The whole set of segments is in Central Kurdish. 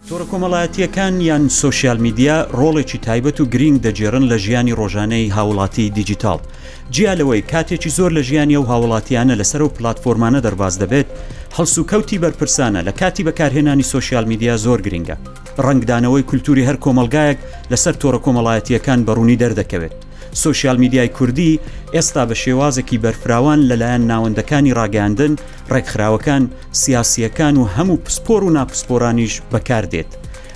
تۆڕە کۆمەڵایەتییەکان یان سۆشیال میدیا ڕۆڵێکی تایبەت و گرینگ دەگێڕن لە ژیانی ڕۆژانەی هاوڵاتی دیجیتاڵ. جیا لەوەی کاتێکی زۆر لە ژیانی ئەو هاوڵاتیانە لەسەر ئەو پلاتفۆرمانە دەرباز دەبێت، هەڵسوکەوتی بەرپرسانە لە کاتی بەکارهێنانی سۆشیال میدیا زۆر گرینگە. ڕەنگدانەوەی کولتوری هەر کۆمەڵگایەک لەسەر تۆڕە کۆمەڵایەتییەکان بە ڕوونی دەردەکەوێت. سۆشیال میدیای کوردی ئێستا بە شێوازێکی بەرفراوان لەلایەن ناوەندەکانی ڕاگەیاندن، ڕێکخراوەکان، سیاسییەکان و هەموو پسپۆر و ناپسپۆرانیش بەکار دێت.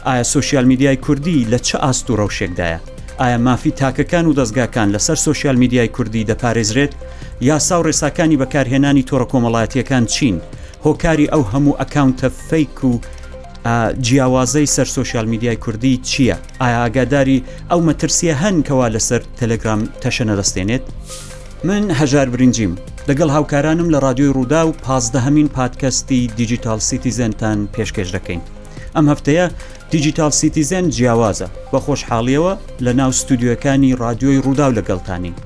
ئایا سۆشیال میدیای کوردی لە چ ئاست و ڕەوشێکدایە؟ ئایا مافی تاکەکان و دەزگاکان لەسەر سۆشیال میدیای کوردی دەپارێزرێت؟ یاسا و ڕێساکانی بەکارهێنانی تۆڕە کۆمەڵایەتییەکان چین؟ هۆکاری ئەو هەموو ئەکاونتە فەیک و جیاوازەی سەر سۆشیال میدیای کوردی چییە؟ ئایا ئاگاداری ئەو مەترسیە هەن کەوا لەسەر تەلەگرام تەشەنە دەستێنێت؟ من هەژار برنجیم لەگەڵ هاوکارانم لە ڕادیۆی ڕوودا و پازدەهەمین پادکەستی دیجیتال سیتیزنتان پێشکێش دەکەین. ئەم هەفتەیە دیجیتال سیتیزن جیاوازە بە خۆشحاڵیەوە لە ناو ستودیۆکانی ڕادیۆی ڕووداو لەگەڵتانین.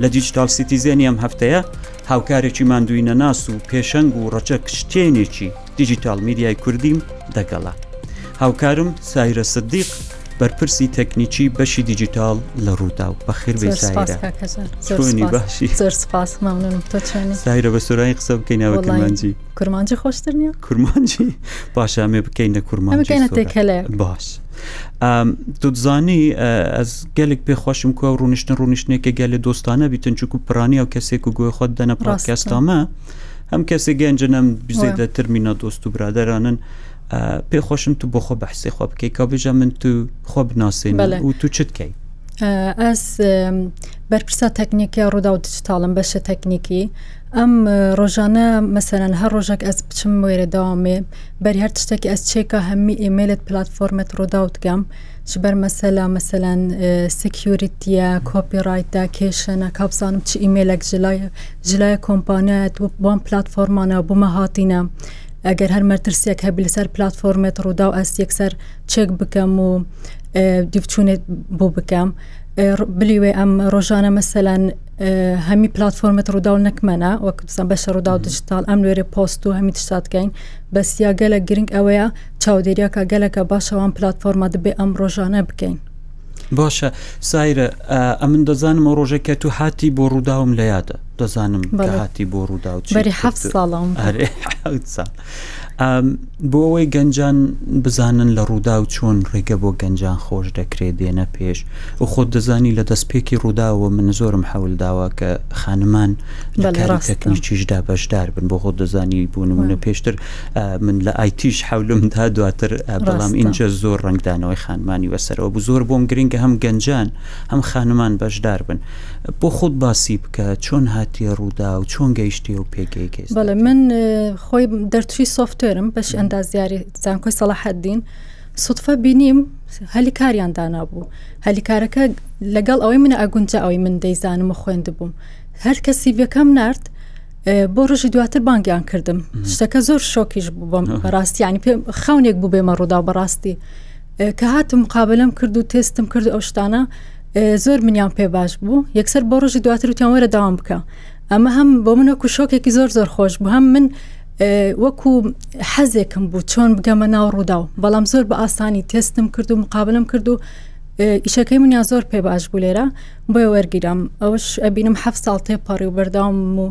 لە دیجیتال سیتیزێنی ئەم هەفتەیە هاوکارێکی ماندووی نەناس و پێشەنگ و ڕەچەک شتێنێکی دیجیتال میدیای کوردیم دەگەڵە. هاوکارم سایرە سدیق بەرپرسی تەکنیکی بەشی دیجیتال لە ڕووداو بەخێر بێی سایرە. چۆنی باشی؟ زۆر سپاس مەمنونم تۆ چۆنی؟ سایرە بە سۆرانی قسە بکەین یا بە کرمانجی؟ کرمانجی خۆشتر نییە؟ کرمانجی باشە ئەمێ بکەینە کورمانجی بکەینە تێکەلەیەک. باش. تو دزانی ئەز گەلێک پێ خۆشم کو ئەو ڕوونیشتن ڕوونیشتنێکە گەلێ دۆستانە بیتن چونکو پرانی ئەو کەسێک و گوێ خۆت دەنە پادکەستامە هەم کەسێ گەنجن ئەم زێدەتر مینا دۆست و برادەرانن پێ خۆشم تو بۆ خۆ بەحسێ خۆ بکەی کا بێژە من تو خۆ بناسێن و تو چت کەی ئەس بەرپرسە تەکنیکی ڕوودا و دیجیتاڵم بەشە تەکنیکی ئەم ڕۆژانە مەسەرەن هەر ڕۆژێک ئەس بچم وێرە داوامێ بەری هەر تشتێکی ئەس چێکە هەمی ئیمەیلت پلاتفۆرمت ڕووداو دکەم چ بەر مەسەلا مەسەلەن سکیوریتیە کۆپی ڕایتە کێشەنە کا بزانم چ ئیمەیلێک ژلای ژلای کۆمپانیایەت وان پلاتفۆرمانە بۆمە هاتینە ئەگەر هەر مەترسیەک هەبی لەسەر پلاتفۆرمێت ڕووداو ئەس یەکسەر چێک بکەم و دیبچوونێت بۆ بکەم بلیوێ ئەم ڕۆژانە مەسەلەن هەمی پلتفۆرمت ڕووداو نەکمەە وەک بزان بەشە ڕووداو دیجیتال ئەم لێرێ پۆست و هەمی تشتا دکەین بەس یا گەلە گرنگ ئەوەیە چاودێریەکە گەلەکە باشەوان پلتفۆرمە دەبێ ئەم ڕۆژانە بکەین. باشە سایرە ئەمن دەزانم ئەو ڕۆژێک کە تو هاتی بۆ ڕووداوم لە یادە دەزانم هاتی بۆ ڕووداو بەری ه ساڵم ساڵ بۆ ئەوەی گەنجان بزانن لە ڕووداو چۆن ڕێگە بۆ گەنجان خۆش دەکرێت دێنە پێش و خۆت دەزانی لە دەستپێکی ڕووداوە من زۆرم حەول داوە کە خانمان لە کاری تەکنیکیشدا بەشدار بن بۆ خۆت دەزانی بۆ نمونە پێشتر من لە ئایتیش حەولم دا دواتر بەڵام ئینجا زۆر ڕەنگدانەوەی خانمانی بەسەرەوە بوو زۆر بۆم گرنگە هەم گەنجان هەم خانمان بەشدار بن بۆ خۆت باسی بکە چۆن هاتیە ڕووداو چۆن گەیشتی و پێگەی کەس بەڵێ من خۆی دەرچووی سۆفتوێرم بەش ئەندازیاری زانکۆی سەڵاحەدین سوتفە بینیم هەلی کاریان دانابوو هەلی کارەکە لەگەڵ ئەوەی منە ئەگونجا ئەوەی من دەیزانم و خوێندبووم هەر کە سیڤەکەم نرد بۆ ڕژی دواتر بانگیان کردم شتەکە زۆر شۆکیش بوو بۆم بەڕاستی ینی پێ خەونێک بوو بێمە ڕوودا بەڕاستی کە هاتم مقابلم کرد و تێستم کرد ئەو شتانە زۆر منیان پێ باش بوو یەکسەر بۆ ڕۆژی دواتر وتیان وەرە داوام بکە ئەمە هەم بۆ من وەکو شۆکێکی زۆر زۆر خۆش بوو هەم من وەکو حەزێکم بوو چۆن بگەمە ناو ڕووداو بەڵام زۆر بە ئاسانی تێستم کرد و مقابلم کرد و ئیشەکەی منیان زۆر پێ باش بوو لێرە بۆیە وەرگیرام ئەوش ئەبینم هەفت ساڵ تێپەڕی و بەردەوام و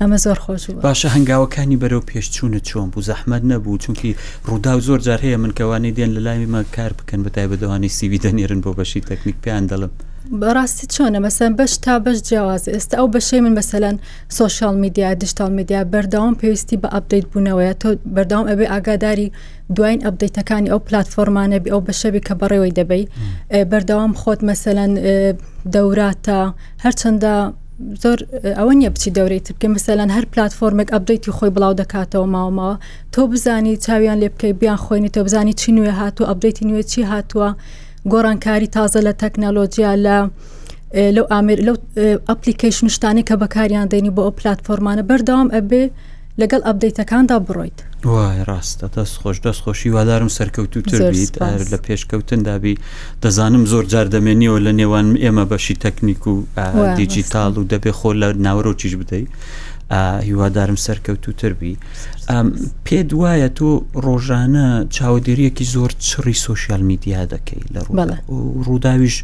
ئەمە زۆر خۆش بوو. باشە هەنگاوەکانی بەرەو پێشچوونت چۆن بوو زەحمەت نەبوو چونکی ڕووداو زۆر جار هەیە من کەوانەی دێن لە لای مە کار بکەن بە تایبەت ئەوانەی سیڤی دەنێرن بۆ بەشی تەکنیک پێیان دەڵێم. بەڕاستی چۆنە مەسەن بەش تا بەش جیاوازە ئێستا ئەو بەشەی من مەسەلەن سۆشیال میدیا دیجیتال میدیا بەردەوام پێویستی بە ئەپدەیت بوونەوەیە تۆ بەردەوام ئەبێ ئاگاداری دواین ئەپدەیتەکانی ئەو پلتفۆرمانە بی ئەو بەشەبی کە بەڕێوەی دەبەی بەردەوام خۆت مەسەلەن دەوراتە هەرچەندە زۆر ئەوە نییە بچی دەورەی تر بکەی مەسەلەن هەر پلتفۆرمێک ئەپدەیتی خۆی بڵاو دەکاتەوە ماوە ماوە تۆ بزانی چاویان لێ بکەی بیان خوێنی تۆ بزانی چی نوێ هاتووە ئەپدەیتی نوێ چی هاتووە گۆڕانکاری تازە لە تەکنەلۆجیا لە لەو ئامر لەو ئەپلیکیشن شتانی کە بەکاریان دێنی بۆ ئەو پلتفۆرمانە بەردەوام ئەبێ لەگەڵ ئەپدەیتەکاندا بڕۆیت. وایە ڕاستە دەست خۆش دەست خۆش هیوادارم سەرکەوتووتر بیت هەر لە پێشکەوتندا بی دەزانم زۆر جار دەمێنیەوە لە نێوان ئێمە بەشی تەکنیک و دیجیتاڵ و دەبێ خۆ لە ناوەرۆکیش بدەیت. هیوادارم سەرکەوتووتر بی. پێت وایە تۆ ڕۆژانە چاودێریەکی زۆر چڕی سوسیال میدیا دەکەی لە ڕووداویش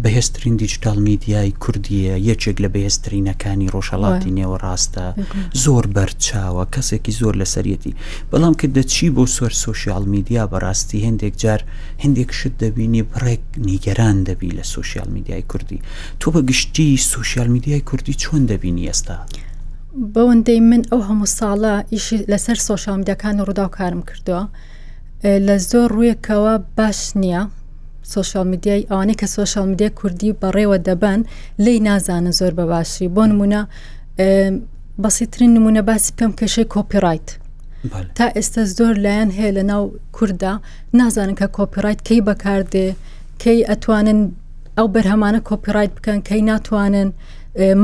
بەهێزترین دیجیتال میدیای کوردیە یەکێک لە بەهێزترینەکانی ڕۆژهڵاتی نێوەڕاستە زۆر بەرچاوە کەسێکی زۆر لەسەرەتی بەڵام کە دەچی بۆ سۆر سوسیال میدیا بەڕاستی هەندێک جار هەندێک شت دەبینی بڕێک نیگەران دەبی لە سوسیال میدیای کوردی تۆ بە گشتی سوسیال میدیای کوردی چۆن دەبینی ئێستا؟ بەوەندەی من ئەو هەموو ساڵە ئیشی لەسەر سۆشیال میدیاکانی ڕووداو کارم کردووە لە زۆر ڕوویەکەوە باش نییە سۆشیال میدیای ئەوانەی کە سۆشیال میدیای کوردی بەڕێوە دەبەن لی نازانن زۆر بە باشی بۆ نمونە بەسیترین نمونە باسی بکەم کێشەی کۆپیڕایت تا ئێستا زۆر لایەن هەیە لە ناو کووردا نازانن کە کۆپیڕایت کەی بەکاردێ کەی ئەتوانن ئەو بەرهەمانە کۆپیڕایت بکەن کەی ناتوانن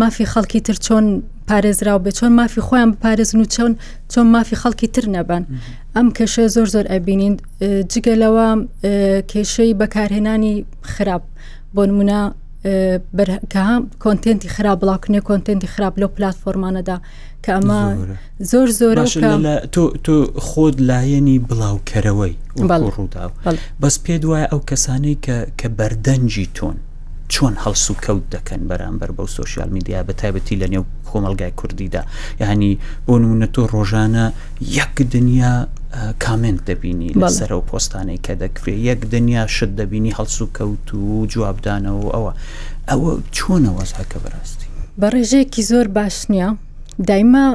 مافی خەڵکی تر چۆن پارێزراو بێت چۆن مافی خۆیان بپارێزن و چۆن چۆن مافی خەڵکی تر نەبن ئەم کێشە زۆر زۆر ئەبینین جگە لەوە کێشەی بەکارهێنانی خراپ بۆ نمونە کە کۆنتێنتی خراپ بڵاوکردنی کۆنتێنتی خراپ لەو پلتفۆرمانەدا کە ئەمە زۆر زۆر تۆ خۆت لایەنی بڵاوکەرەوەی ڕوودا بەس پێ دوایە ئەو کەسانەی کە کە بەردەنگی تۆن چۆن هەڵسوکەوت دەکەن بەرامبەر بەو سۆشیال میدیا بە تایبەتی لە نێو کۆمەڵگای کوردیدا یعنی بۆ نمونە تۆ ڕۆژانە یەک دنیا کامنت دەبینی لەسەر ئەو پۆستانەی کە دەکرێت یەک دنیا شت دەبینی هەڵسوکەوت و جوابدانەوە ئەوە ئەوە چۆنە وەزعەکە بەڕاستی؟ بە ڕێژەیەکی زۆر باش نییە دایمە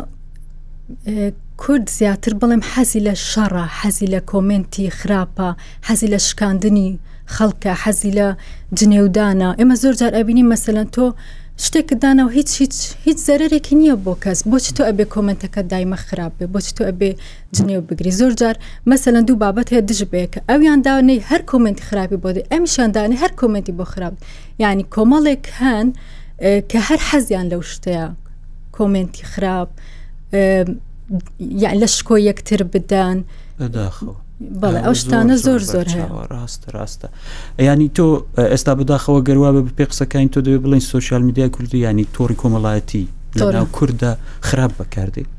کورد زیاتر بڵێم حەزی لە شەڕە حەزی لە کۆمنتی خراپە حەزی لە شکاندنی خەڵکە حەزی لە جنێودانە ئێمە زۆر جار ئەبینی مەسەلەن تۆ شتێکت داناوە هیچ هیچ هیچ زەرەرێکی نییە بۆ کەس بۆچی تۆ ئەبێ کۆمنتەکە دایمە خراپ بێ بۆچی تۆ ئەبێ جنێو بگری زۆر جار مەسەلەن دوو بابەت هەیە دژ بەیەکە ئەویان دانەی هەر کۆمنتی خراپی بۆ دێ ئەمیشان دانێ هەر کۆمنتی بۆ خراپ یعنی کۆمەڵێک هەن کە هەر حەزیان لەو شتەیە کۆمنتی خراپ یان لە شکۆ یەکتر بدەن بەداخەوە بەڵێ ئەو شتانە زۆر زۆر هەیە ڕاستە ڕاستە ینی تۆ ئێستا بەداخەوە گەروا بە پێ قسەکانی تۆ دەبێ بڵین سوسیال میدیای کوردی ینی تۆڕی کۆمەڵایەتی لەناو کوردە خراپ بەکاردێت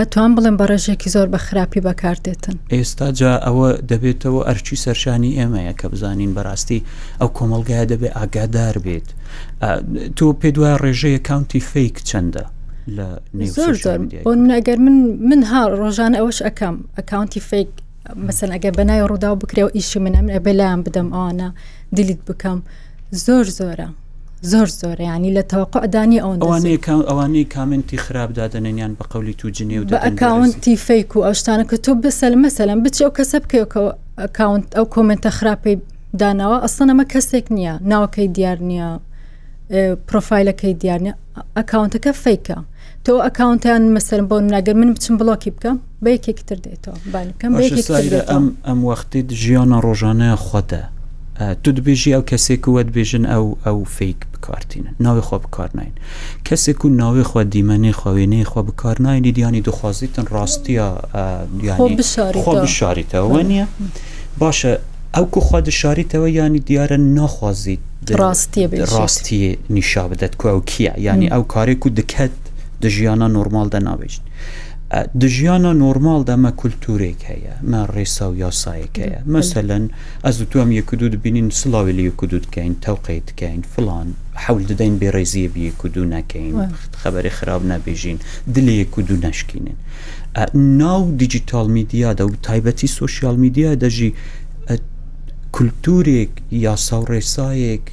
ئەتوان بڵێم بە ڕێژێکی زۆر بە خراپی بەکاردێتن ئێستا جا ئەوە دەبێتەوە ئەرچی سەرشانی ئێمەیە کە بزانین بەڕاستی ئەو کۆمەلگایە دەبێت ئاگادار بێت تۆ پێ دوای ڕێژەیە کاونتی فیک چەندە لە زۆر زۆر بۆ من ئەگەر من من ها ڕۆژانە ئەوەش ئەەکەم ئەکاونتی فیک مەسەن ئەگەر بەناوی ڕوودا و بکرێ و ئیشی منە من ئەبێ لایان بدەم ئەوانە دیلیت بکەم زۆر زۆرە زۆر زۆر ینی لە تەوەقعدانی ئەوانەی ئەوانەی کامنتی خراپ دادەنێنیان بە قەولی تو جنێ و بە ئەکاونتی فیک و ئەو شتانە کە تۆ بسەل مەسەلەن بچی ئەو کەسە بکەوە ئەکاونت ئەو کۆمنتە خراپەی داناوە ئەسڵەن ئەمە کەسێک نییە ناوەکەی دیار نییە پرۆفایلەکەی دیار نیە ئەکاونتەکە فیکە تۆ ئەکاونتیان مەسەر بۆ ناگەر من بچم بڵۆکی بکەم بە یەکێکی تر دێتەوە بان بکەم بە یەکێکی تر دێتەوە. ئەم ئەم وەختیت ژیانە ڕۆژانەیە خۆتە تو دبێژی ئەو کەسێک وە دبێژن ئەو ئەو فیک بکارتینن ناوی خۆ بکارناین کەسێک و ناوی خۆ دیمەنی خۆ وێنەی خۆ بکارناینی دیانی دخوازیتن ڕاستیە خۆ بشاریتەوە خۆ بشاریتەوە نییە باشە ئەو کو خوا دشاریتەوە یانی دیارە ناخوازیت ڕاستیە بێژیت. ڕاستیە نیشا بدەت کو ئەو کیە یانی ئەو کارێک کو دکەت د ژیانا نۆرماڵ دە نابێژن د ژیانا نۆرماڵ دە مە کولتورێک هەیە مە ڕێسا و یاسایەک هەیە مەسەلەن ئەز و تو ئەم یەک و دوو دبینین سڵاوی لە یەک و دوو دکەین تەوقەی دکەین فڵان حەول ددەین بێڕێزیە بە یەک و دوو نەکەین خەبەری خراپ نەبێژین دلێ یەک و دوو نەشکینن ناو دیجیتاڵ میدیادا و تایبەتی سۆشیال میدیا دەژی کولتورێک یاسا و ڕێسایەک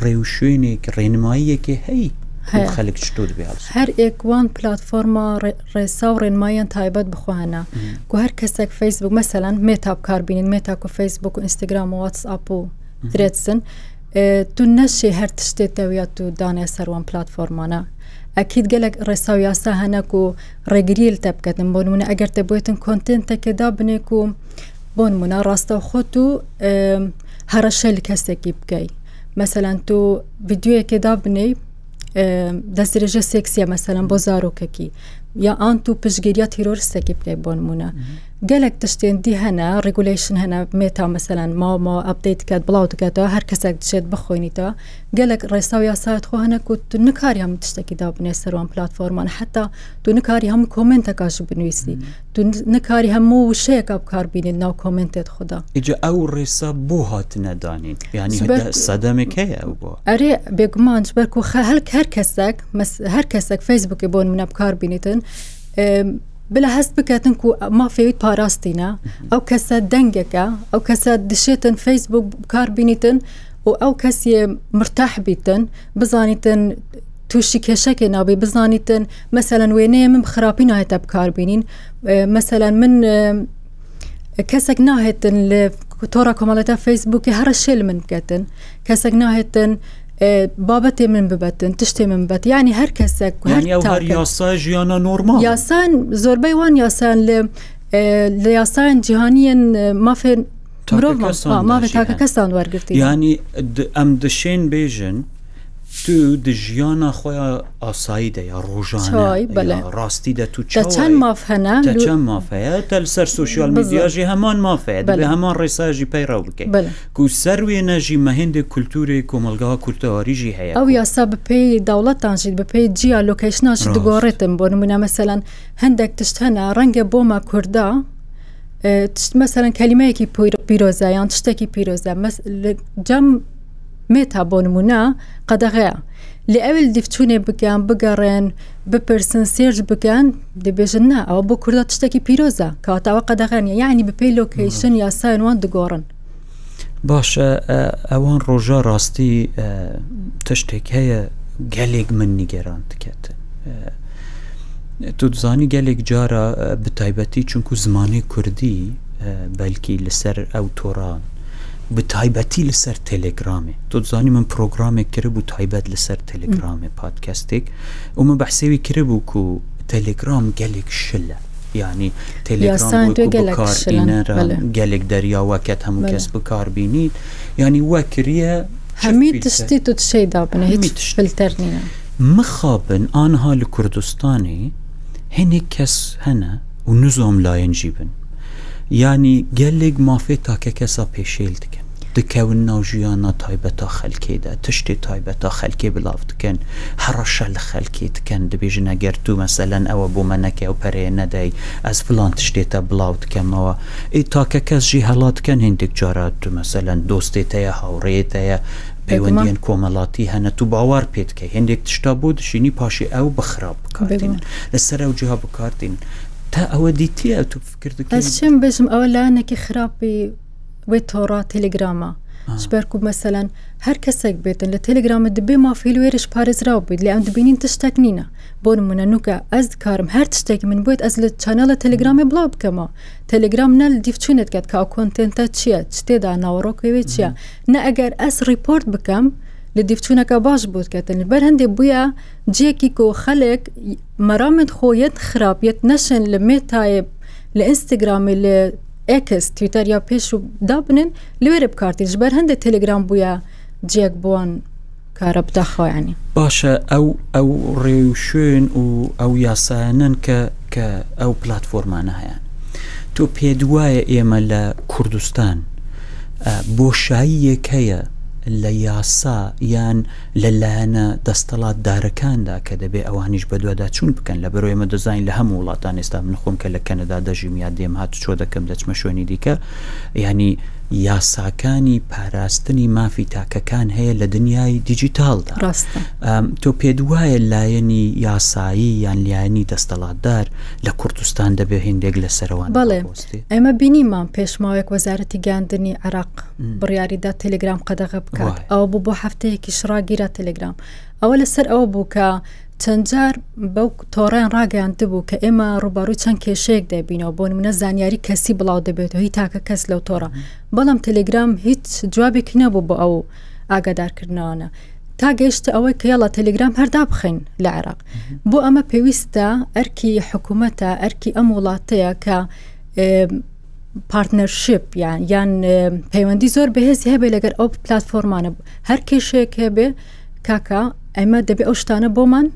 ڕێوشوێنێک ڕێنماییەکێ هەی خەلک چطور بێ هەر ئێک وان پلاتفۆرما ڕێسا و ڕێنماییان تایبەت بخۆیانە کو هەر کەسێک فەیسبوک مەسەلەن مێتا بکاربینین مێتا و فەیسبوک و ئینستاگرام و واتسئاپ و درێتسن تو نەشێ هەر تشتێ تەویات تو دانێ سەر وان پلاتفۆرمانە ئەکید گەلک ڕێسا و یاسا هەنەک و ڕێگریە لە تە بکەتن بۆ نمونە ئەگەر تە بێتن کۆنتێنتەکە دابنێک و بۆ نمونە ڕاستەوخۆ تو هەڕەشە لە کەسێکی بکەی مەسەلەن تو ڤیدیۆیەکێ دابنێی دەستدرێژە سێکسیە مەسەلەن بۆ زارۆکەکی یا ئان تو پشتگیریە تیرۆرستێکی بکەی بۆ نمونە. گەلەک تشتێن دی هەنە ڕیگولەیشن هەنە مێتا مەسەلەن ماوە ماوە ئەپدەیت دکات بڵاو دکاتەوە هەر کەسێک دچێت بخوێنیتەوە گەلەک ڕێسا و یاسایت خۆ هەنە کو تو نکاری هەموو تشتێکی دابنێ سەر وان پلاتفۆرمان حتا تو نکاری هەموو کۆمێنتەکەش بنویسی تو نکاری هەموو وشەیەکە بکار بینیت ناو کۆمێنتێت خۆدا. ئیجا ئەو ڕێسا بۆ هاتنە دانین یانی سەدەمێک هەیە ئەو بۆ؟ ئەرێ بێگومان جبەر کو هەر هەر کەسێک هەر کەسێک فەیسبووکی بۆ نمونە بکار بینیتن بلا هەست بکەتن کو مافێویت پاراستینە ئەو کەسە دەنگەکە ئەو کەسە دشێتن فەیسبوک بکار بینیتن و ئەو کەسیە مرتاح بیتن بزانیتن تووشی کێشەکێ نابی بزانیتن مەسەلەن وێنەیە من خراپی ناهێتە بکار بینین مەسەلەن من کەسێک ناهێتن لە تۆڕە کۆمەڵێتە فەیسبووکی هەڕەشێ لە من بکەتن کەسێک ناهێتن بابەتێ من ببەتن تشتێ من ببەت یعنی هەر کەسێک یعنی ئەو هەر یاسا ژیانە نۆرمال یاسان زۆربەی وان یاسان لە لە یاسایان جیهانیان مافێن مرۆڤ مافێ تاکە کەسان وەرگرتی ینی ئەم دشێن بێژن تو د ژیانا خویا ئاسایی دە یا ڕۆژانە یا ڕاستی دە تو چە چەند ماف هەنە تە چەند ماف هەیە تە لەسەر سۆشیال میدیا ژی هەمان ماف هەیە دەبێ هەمان ڕێسا ژی پەیڕەو بکەی کو سەر وێنە ژی مە هێندێک کولتورێ کۆمەڵگا کولتەواری ژی هەیە ئەو یاسا بەپێی دەوڵەتان ژیت بەپێی جیا لۆکەیشناش دگۆڕێتن بۆ نمونە مەسەلەن هەندێک تشت هەنە ڕەنگە بۆمە کوردا تشت مەسەلەن کەلیمەیەکی پیرۆزە یان تشتێکی پیرۆزە جەم مێتا بۆ نموونە قەدەغەیە لێ ئەوێ دیفچوونێ بکەن بگەڕێن بپرسن سێرچ بکەن دەبێژن نا ئەوە بۆ کوردە تشتێکی پیرۆزە کەواتە ئەوە قەدەغە نیە یعنی بەپێی لۆکەیشن یاسایان وان دگۆڕن. باشە ئەوان ڕۆژە ڕاستی تشتێک هەیە گەلێک من نیگەران دکات تۆ دزانی گەلێک جارە بتایبەتی چونکو زمانی کوردی بەلکی لەسەر ئەو تۆڕان بە تایبەتی لەسەر تێلێگرامێ تۆ دەزانی من پرۆگرامێک کربوو تایبەت لەسەر تێلێگرامێ پادکەستێک و من بەحسێوی کربوو کو تێلێگرام گەلێک شلە یعنی تێلێگرام بکاربینەرە گەلێک دەریا وەکەت هەموو کەس بکاربینیت یعنی وەکریە هەمی تشتی تو تشەی دابنێ هیچ فلتەر نییە مخابن ئانها لە کوردستانی هەنێک کەس هەنە و نزۆم لایەن ژی بن یانی گەلێک مافێ تاکەکەسا پێشێل دکەن دکەون ناو ژیانا تایبەتا خەلکێ دە تشتێ تایبەتا خەلکێ بلاڤ دکەن هەڕەشە لە خەلکێ دکەن دبێژن ئەگەر تو مەسەلەن ئەوە بۆ مە نەکەی ئەو پەرەیە نەدەی ئەز فلان تشتێ تە بلاو دکەمەوە ئێ تاکەکەس ژی هەڵا دکەن هێندێک جارا تو مەسەلەن دۆستێ تەیە هاوڕێ تەیە پەیوەندیەن کۆمەڵاتی هەنە تو باوەڕ پێ دکەی هێندێک تشتا بۆ دشینی پاشێ ئەو بە خراپ بکار دێنن لەسەر ئەو جیها بکار دێنن تا ئەوە دیتیە تو فکر دکەی ئەز چیم بێژم ئەوە لایەنێکی خراپی وێ تۆڕا تێلێگرامە ژبەر کو مەسەلەن هەر کەسێک بێتن لە تێلێگرامە دبێ مافیل وێرش پارێزراو بیت لێ ئەم دبینین تشتێک نینە بۆ نمونە نوکە ئەز دکارم هەر تشتێکی من بێت ئەز لە چانێڵە تێلێگرامێ بڵاو بکەمەوە تێلێگرام نە دیف چونێت کات کە ئەو کۆنتێنتە چییە چ تێدا ناوەڕۆک وێ چییە نە ئەگەر ئەس ڕیپۆرت بکەم لە دیفچوونەکە باش بوت کەتن بەر هەندێ بووە جێکی کو خەلک مەرامت خۆ یەت خراپ یەت نەشن لە مێتایێ لە ئینستاگرامێ لە ئێکس تویتەر یا پێش و دابنێن لەوێرە بکارتین ژبەر هەندێک تەلگرام بووە جێک بووان کارە بدەخوا ینی باشە ئەو ئەو ڕێ و شوێن و ئەو یاسایانەن کە کە ئەو پلتفۆرمانە هەیەن تۆ پێت وایە ئێمە لە کوردستان بۆشاییەک هەیە لە یاسا یان لە لایەنە دەستەڵاتدارەکاندا کە دەبێ ئەوانیش بەدواداچوون بکەن، لەبەرئەوەی ئێمە دەزانین لە هەموو وڵاتان ئێستا من خۆم کە لە کەنەدا دەژیم یا دێم هاتوچۆ دەکەم دەچمە شوێنی دیکە یانی یاساکانی پاراستنی مافی تاکەکان هەیە لە دنیای دیجیتاڵدا ڕاستە. تۆ پێت وایە لایەنی یاسایی یان لایەنی دەستەڵاتدار لە کوردستان دەبێ هێندێک لەسەرەوان بەڵێ ئێمە بینیمان پێش ماوەیەک وەزارەتی گەیاندنی عێراق بڕیاری دا تەلەگرام قەدەغە بکات ئەوە بوو بۆ هەفتەیەکیش ڕاگیرا تەلەگرام ئەوە لەسەر ئەوە بوو کە چەند جار بەو تۆڕیان ڕاگەیاندبوو کە ئێمە ڕووبەڕووی چەند کێشەیەک دەبینەوە بۆ نمونە زانیاری کەسی بڵاو دەبێتەوە هی تاکە کەس لەو تۆڕە بەڵام تەلەگرام هیچ جوابێکی نەبوو بۆ ئەو ئاگادارکردنەوەە تا گەیشتە ئەوەی کە یاڵا تەلەگرام هەردا بخەین لە عێراق بۆ ئەمە پێویستە ئەرکی حکوومەتە ئەرکی ئەم وڵاتەیە کە پارتنەرشپ یان یان پەیوەندی زۆر بەهێزی هەبێ لەگەر ئەو پلتفۆرمانە هەر کێشەیەک هەبێ کاکە ئەمە دەبێ ئەو شتانە بۆمان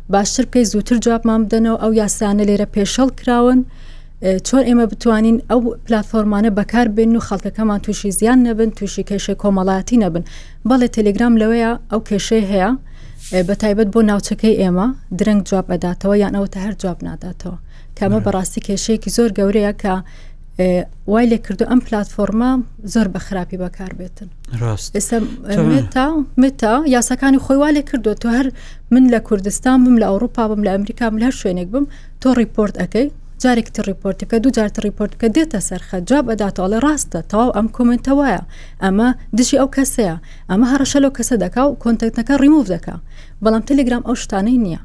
باشتر بکەی زووتر جوابمان بدەنەوە ئەو یاسانە لێرە پێشەڵ کراون. چۆن ئێمە بتوانین ئەو پلتفۆرمانە بەکار بێن و خەڵکەکەمان تووشی زیان نەبن تووشی کێشەی کۆمەڵایەتی نەبن بەڵێ تەلگرام لەوەیە ئەو کێشەی هەیە بە تایبەت بۆ ناوچەکەی ئێمە درەنگ جواب ئەداتەوە یان ئەوە هەر جواب ناداتەوە کەمە بەڕاستی کێشەیەکی زۆر گەورەیە کە وای لێ کردو ئەم پلتفۆرمە زۆر بە خراپی بەکاربێتن ڕاست ئێستا مێتا مێتا یاساکانی خۆی وا لێ کردو تۆ هەر من لە کوردستان بم لە ئەوروپا بم لە ئەمریکا بم لە هەر شوێنێک بم تۆ ڕیپۆرت ئەەکەی جارێکی تر ڕیپۆرتی بکە دوو جار تر ڕیپۆرت بکە دێتە سەر خەت جواب ئەداتەوە ئەڵێ ڕاستە تەواو ئەم کۆمێنتە وایە ئەمە دژی ئەو کەسەیە ئەمە هەڕەشە لەو کەسە دەکا و کۆنتەکتەکە ڕیموڤ دەکا بەڵام تەلەگرام ئەو شتانەی نییە.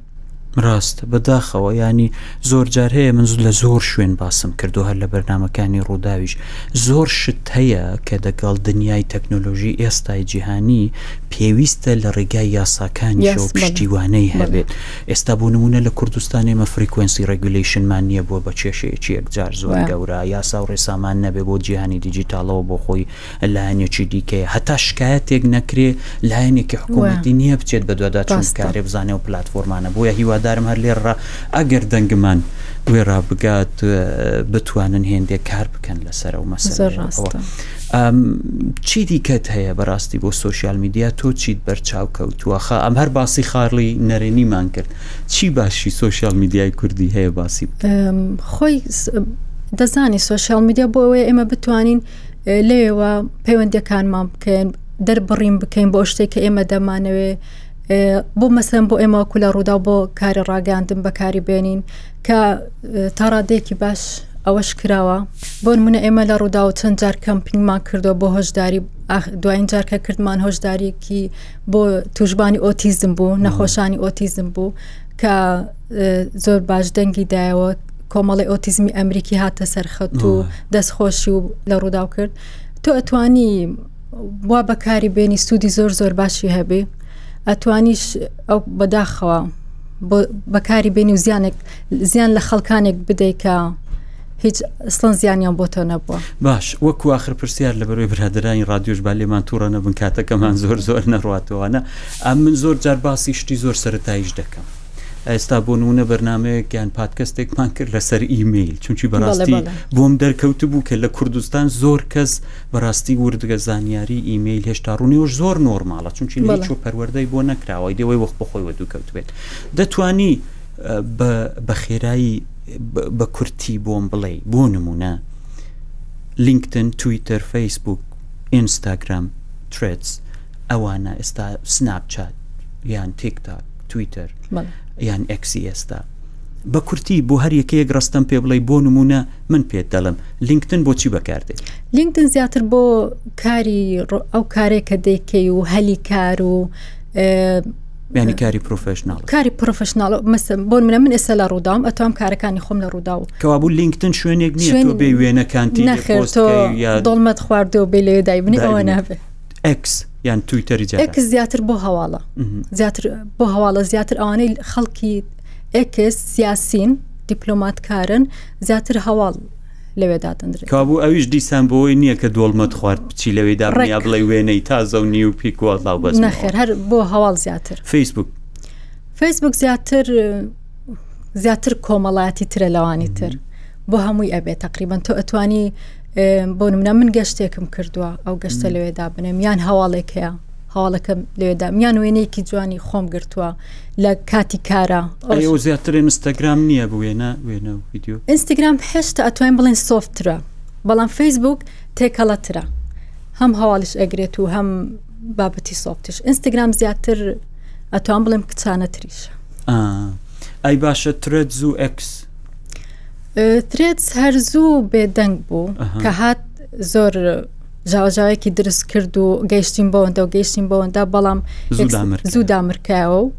ڕاستە بەداخەوە ینی زۆر جار هەیە من لە زۆر شوێن باسم کردو هەر لە بەرنمەکانی ڕووداویش زۆر شت هەیە کە دەگەڵ دنیای تەکنۆلۆژی ئێستای جیهانی پێویستە لە ڕێگای یاساکانیشەوە پشتیوانەی هەبێت ئێستا بۆ نموونە لە کوردستان ئێمە فریکوێنسی ڕێگولەیشنمان نییە بووە بە کێشەیەکی یەکجار زۆر گەورە، یاسا و ڕێسامان نەبێ بۆ جیهانی دیجیتاڵەوە بۆ خۆی لایەنێکی دیکەیە، هەتا شکایەتێک نەکرێ لایەنێکی حکوومەتی نییە بچێت بەدواداچوون بکارێ بزانێ ئەو پلاتفۆرمانە، بۆیە هیوادارم هەر لێرەڕا ئەگەر دەنگمان وێڕا بگات بتوانن هێندێک کار بکەن لەسەر ئەو مەسەلەیە. چی دیکەت هەیە بەڕاستی بۆ سۆشیال میدیا تۆ چیت بەرچاو کەوتووە خا ئەم هەر باسی خاڵی نەرێنیمان کرد چی باشی سۆشیال میدیای کوردی هەیە باسی خۆی دەزانی سۆشیال میدیا بۆ ئەوەیە ئێمە بتوانین لەوێوە پەیوەندەکانمان بکەین دەربڕین بکەین بۆ شتێک کە ئێمە دەمانەوێ بۆ مەسەن بۆ ئێمە وەکو لە ڕوودا بۆ کاری ڕاگەاندن بەکاری بێنین کە تاڕادەیەکی باش ئەوەش کراوە بۆ نمونە ئێمە لە ڕووداو چەند جار کەمپینگمان کردووە بۆ هۆشداری دوایین جار کە کردمان هۆشداریکی بۆ توشبانی ئۆتیزم بوو نەخۆشانی ئۆتیزم بوو کە زۆر باش دەنگی دایەوە کۆمەڵی ئۆتیزمی ئەمریکی هاتە سەرخەت و دەستخۆشی و لە ڕووداو کرد تۆ ئەتوانی وا بەکاری بێنی سوودی زۆر زۆر باشی هەبێ ئەتوانیش ئەو بەداخەوە بەکاری بێنی و زیانێک زیان لە خەڵکانێک بدەیت کە هیچ ئەسڵەن زیانیان بۆ تۆ نەبووە. باش وەکو ئاخر پرسیار لە بەرەوەی برادەرانی ڕادیۆش با لێمان توڕە نەبن کاتەکەمان زۆر زۆر نەڕواتەوانە ئەم من زۆر جار باسی شتی زۆر سەرەتاییش دەکەم ئێستا بۆ نمونە بەرنمەیەک یان پادکەستێکمان کرد لەسەر ئیمەیل چونکی بەڕاستی بۆم دەرکەوت بوو کە لە کوردستان زۆر کەس بەڕاستی وردگە زانیاری ئیمەیل هێشتا ڕوونیەوە زۆر نۆرماڵە چونکی لە هیچ پەروەردەی بۆ نەکراوە دەوەی وەخت بەخۆی وە دووکەوت بێت دەتوانی بە خێرایی بە کورتی بۆم بڵێی بۆ نمونە لینکدن تویتەر فەیسبوک ئینستاگرام ترێدز ئەوانە ئێستا سناپ چات یان تیک تاک تویتەر یان ئێکسی ئێستا بە کورتی بۆ هەر یەکەیەک ڕستم پێ بڵێ بۆ نمونە من پێت دەڵم لینکدن بۆچی بەکاردێت لینکدن زیاتر بۆ کاری ئەو کارێک کە دەیکەی و هەلی کار و ینی کاری پرۆفشنناڵ کاری پرۆفشنناڵ مەسم بۆ منە من ئێستا لە ڕووداوم ئەتوام کارەکانی خۆم لە ڕوودا و کەوابوو لینکتن شوێنێک نییە تۆ بێ وێنەکانتی نەخێرتۆ دڵمەت خواردەوە بێ لێ دایبنی ئەوە نابێ ئەکس یان تویتەری ئەکس زیاتر بۆ هەواڵە زیاتر بۆ هەواڵە زیاتر ئەوانەی خەڵکی ئەکس سیاسین دیپلۆماتکارن زیاتر هەواڵ لەوێ دادەندرێت. کەوابوو ئەویش دیسان بۆی نییە کە دۆڵمەت خوارد بچی لەوێ دابنێ یا بڵێ وێنەی تازە و نیو پیک وەڵا و بەزمەوە. نەخێر هەر بۆ هەواڵ زیاتر. فەیسبوک. فەیسبوک زیاتر زیاتر کۆمەڵایەتی ترە لەوانی تر بۆ هەمووی ئەبێ تقریبان تۆ ئەتوانی بۆ نمونە من گەشتێکم کردووە ئەو گەشتە لەوێ دابنێم یان هەواڵێک هەیە هەواڵەکەم لەوێدا یان وێنەیەکی جوانی خۆم گرتووە لە کاتی کارە ئەو زیاتر ئینستاگرام نییە بۆ وێنە وێنە و ڤیدیۆ ئینستاگرام هێشتا ئەتوانین بڵێن سۆفترە بەڵام فەیسبوک تێکەڵەترە هەم هەواڵیش ئەگرێت و هەم بابەتی سۆفتش ئینستاگرام زیاتر ئەتوان بڵێم کچانەتریش ئەی باشە ترێدز و ئەکس ترێدز هەر زوو بێدەنگ بوو کە هات زۆر ژاوەژاوێکی دروست کرد و گەیشتین بەوەندە و گەیشتین بەوەندە بەڵام زوو دامرکایەوە و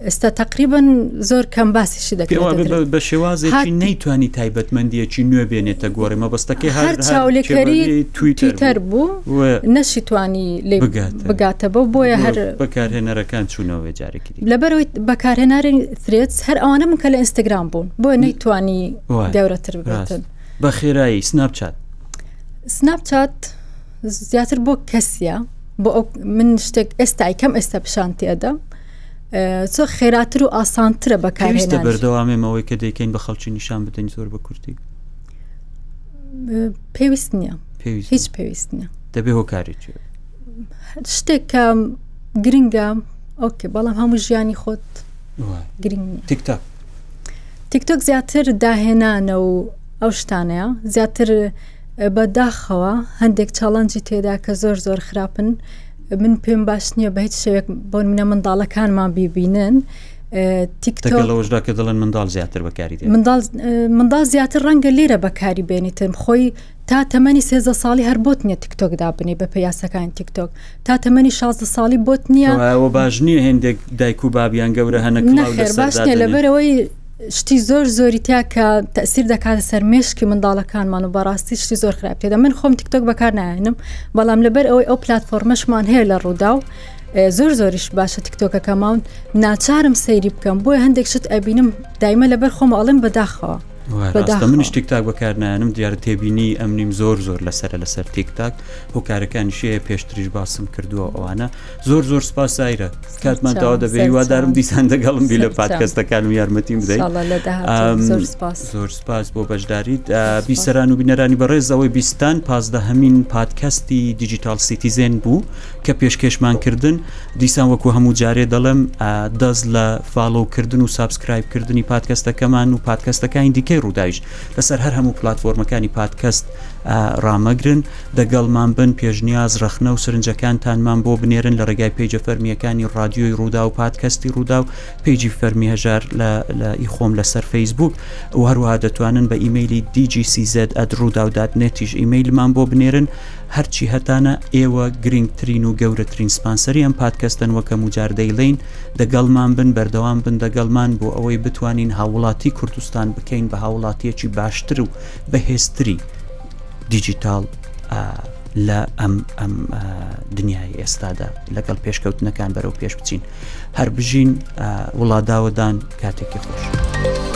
ئێستا تقریبن زۆر کەم باسیشی دەکرێت بە شێوازێکی نەیتوانی تایبەتمەندیەکی نوێ بێنێتە گۆڕێ مەبەستەکەی هەر چاولێکەری تویتەر بوو نەشیتوانی لێ بگاتە بەو بۆیە هەر بەکارهێنەرەکان چوونەوە جارێکی لەبەرەوەی بەکارهێناری ثرێدز هەر ئەوانە من کە لە ئینستاگرام بوون بۆیە نەیتوانی گەورەتر ببێتن بە خێرایی سناپچات سناپچات زیاتر بۆ کەسیە بۆ ئەو من شتێک ئێستای کەم ئێستا پیشان تێدەم زۆر خێراتر و ئاسانترە بەکارهێنان بەردەوامێمەوەی کە دەیکەین بە خەڵکی نیشان بدەین زۆر بە کورتی. پێویست نییە هیچ پێویست نییە دەبێ هۆکاری شتێک کە گرنگە ئۆکێ بەڵام هەموو ژیانی خۆت گرنگ نییە تیکتاک تیکتۆک زیاتر داهێنانە و ئەو شتانەیە زیاتر بەداخەوە هەندێک چاڵنجی تێدا کە زۆر زۆر خراپن من پێم باش نییە بە هیچ شێوێک بۆ منە منداڵەکانمان بیبینن تیکتۆک لەوەشدا کە دەڵێن منداڵ زیاتر بەکاری منداڵ منداڵ زیاتر ڕەنگە لێرە بەکاری بێنیتم خۆی تا تەمەنی سێزدە ساڵی هەر بۆت نییە تیکتۆک دابنێی بە پێی یاساکانی تیکتۆک تا تەمەنی 16 ساڵی بۆت نییە ئەوە باش نییە هێندێک دایک و بابیان گەورە هەنە کڵاو نەخێر باش نییە لەبەرەوەی شتی زۆر زۆری تیا کە تەسیر دەکاتە سەر مێشکی منداڵەکانمان و بەڕاستی شتی زۆر خراپ تێدا من خۆم تیکتۆک بەکار نایەنم بەڵام لەبەر ئەوەی ئەو پلتفۆرمەشمان هەیە لە ڕوودا و زۆر زۆریش باشە تیکتۆکەکەمان ناچارم سەیری بکەم بۆیە هەندێک شت ئەبینم دایمە لەبەر خۆم ئەڵێم بەداخەوە ڕاستە منیش تیکتاک بەکارنایەنم دیارە تێبینی ئەمنیم زۆر زۆر لەسرە لەسەر تیکتاک هۆکارەکانیشەیە پێشتریش باسم کردووە ئەوانە زۆر زۆر سپاس سایرە کاتمان تاوا دەبێ هیوادارم دیسان دەگەڵم بی لە پادکەستەکانم یارمەتیم بدەیت زۆر سپاس بۆ بەشداریت بیسەران و بینەرانی بەڕێز ئەوەی بیستان پازدەهەمین پادکەستی دیجیتال سیتیزێن بوو کە پێشکێشمان کردن دیسان وەکو هەموو جارێ دەڵێم دەست لە فاڵۆ کردن و سابسکرایب کردنی پادکەستەکەمان و پادکەستەکانی دیکەی ڕووداویش لەسەر هەر هەموو پلتفۆرمەکانی پادکەست ڕامەگرن دەگەڵمان بن پێشنیاز ڕەخنە و سرنجەکانتانمان بۆ بنێرن لە ڕێگای پەیجە فەرمیەکانی ڕادیۆی ڕوودا و پادکەستی ڕوودا و پەیجی فەرمی هەژار لە لە ئی خۆم لەسەر فەیسبوک و هەروەها دەتوانن بە ئیمەیلی dgcz@rudao.net یش ئیمەیلمان بۆ بنێرن هەرچی هەتانە ئێوە گرینگترین و گەورەترین سپانسەری ئەم پادکەستەن وەک هەموو جار دەیڵێین دەگەڵمان بن بەردەوام بن دەگەڵمان بۆ ئەوەی بتوانین هاووڵاتی کوردستان بکەین بە هاووڵاتیەکی باشتر و بەهێزتری دیجیتاڵ لە ئەم ئەم دنیای ئێستادا لەگەڵ پێشکەوتنەکان بەرەو پێش بچین هەر بژین وڵاداوەدان کاتێکی خۆش.